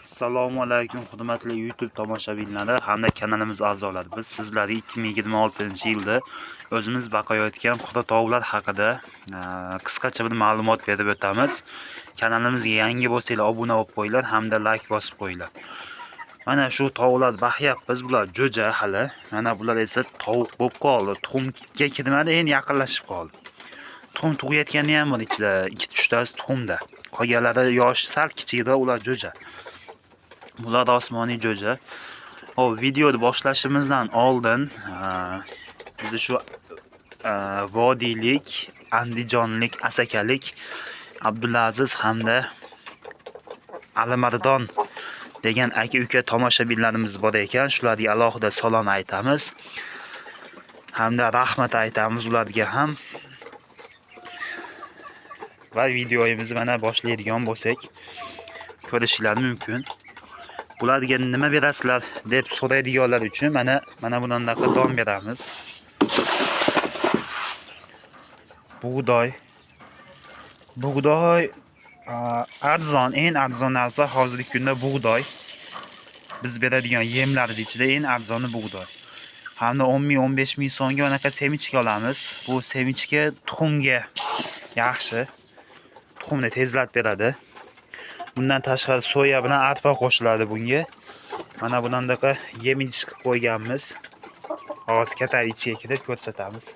Assalomu alaykum hurmatli YouTube tomoshabinlari hamda kanalimiz a'zolari. Biz sizlarga 2026-yilda o'zimiz boqayotgan qora tovuqlar haqida qisqacha bir ma'lumot berib o'tamiz. Kanalimizga yangi bo'lsanglar obuna bo'lib qo'yinglar hamda like bosib qo'yinglar. Mana shu tovuqlar baqyapmiz, bular jo'ja hali. Mana bular esa tovuq bo'lib qoldi. Tuxumga kirmadi, endi yaqinlashib qoldi. Tuxum tug'ayotgani ham bor ichida, 2-3 tasi tuxumda. Qolganlari yoshi sal kichikroq, ular jo'ja. Bular osmoniy jo'ja. Xo'p, videoni boshlashimizdan oldin bizni shu vodiylik, andijonlik, asakalik Abdulaziz hamda Alimardon degan aka-uka tomoshabinlarimiz bor ekan. Shularga alohida salom aytamiz. Hamda rahmat aytamiz ularga ham. Va videomizni mana boshlaydigan bo'lsak, ko'rishinglar mumkin. Bularga nima berasizlar deb so'raydiganlar uchun mana bundan don beramiz. Bug'doy. Bug'doy arzon, eng arzon narsa hozirgi kunda bug'doy. Biz beradigan yemlarning ichida eng arzoni bug'doy. Hamda 10 ming, 15 ming so'mga anaqa semichka olamiz. Bu semichka tuxumga yaxshi. Tuxumni tezlatib beradi. Bundan tashqari soya bilan arpa qo'shiladi bunga. Mana bundandaqa yem idish qilib qo'yganmiz. Hozir katar ichiga kirib ko'rsatamiz.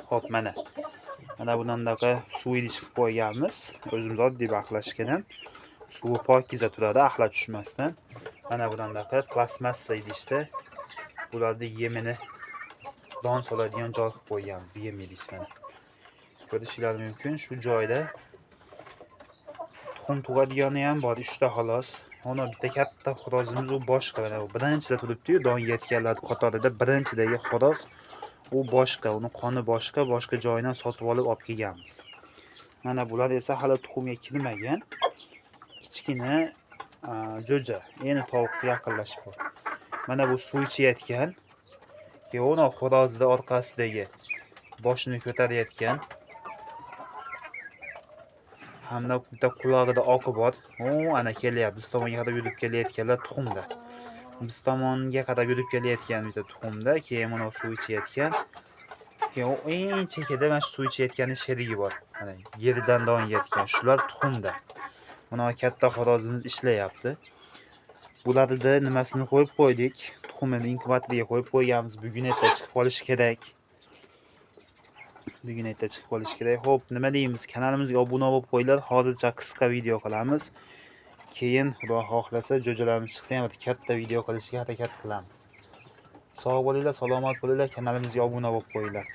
Xo'p, mana. Mana bundandaqa suv idish qilib qo'yganmiz. O'zimiz oddiy baqlashgandan suvi pokiza turadi, axlat tushmasdan. Mana bundandaqa plastmassa idishda bularni yemini don soladigan joy qilib qo'yganmiz, yem idish mana. Ko'rishingiz mumkin, shu joyda tuxum tug'adigani ham bor, 3 ta xolos. Mana bitta katta xo'rozimiz, u boshqa, mana bu birinchida turibdi-yu, don yeyotganlar qatorida birinchidagi xo'roz. U boshqa, uni qoni boshqa, boshqa joyidan sotib olib olib kelganmiz. Mana bular esa hali tuxumga kirmagan. Kichkina jo'ja, endi tovuqqa yaqinlashib qoldi. Mana bu suv ichayotgan. Keyin uni xo'rozni orqasidagi boshini ko'tarayotgan. Hamda bitta qulog'ida oqi bor. U ana kelyapti. Biz tomonga qarab yurib kelayotganlar tuxumda. Biz tomonga qarab yurib kelayotgan bitta tuxumda, keyin mana suv ichayotgan. Keyin u eng chekida mana shu suv ichayotganning sherigi bor. Mana yeridan don yeyotgan. Shular tuxumda. Mana katta xo'rozimiz ishlayapti. Bularni nimasini qo'yib qo'ydik. Tuxumini inkubatorga qo'yib qo'yganmiz. Bugun erta chiqib qolishi kerak. Bugun erta chiqib qolishi kerak. Xo'p, nima deymiz? Kanalimizga obuna bo'lib qo'yinglar. Hozircha qisqa video qilamiz. Keyin Xudo xohlasa jo'jalarimiz chiqsa ham katta video qilishga harakat qilamiz. Sog' bo'linglar, salomat bo'linglar, kanalimizga obuna bo'lib qo'yinglar.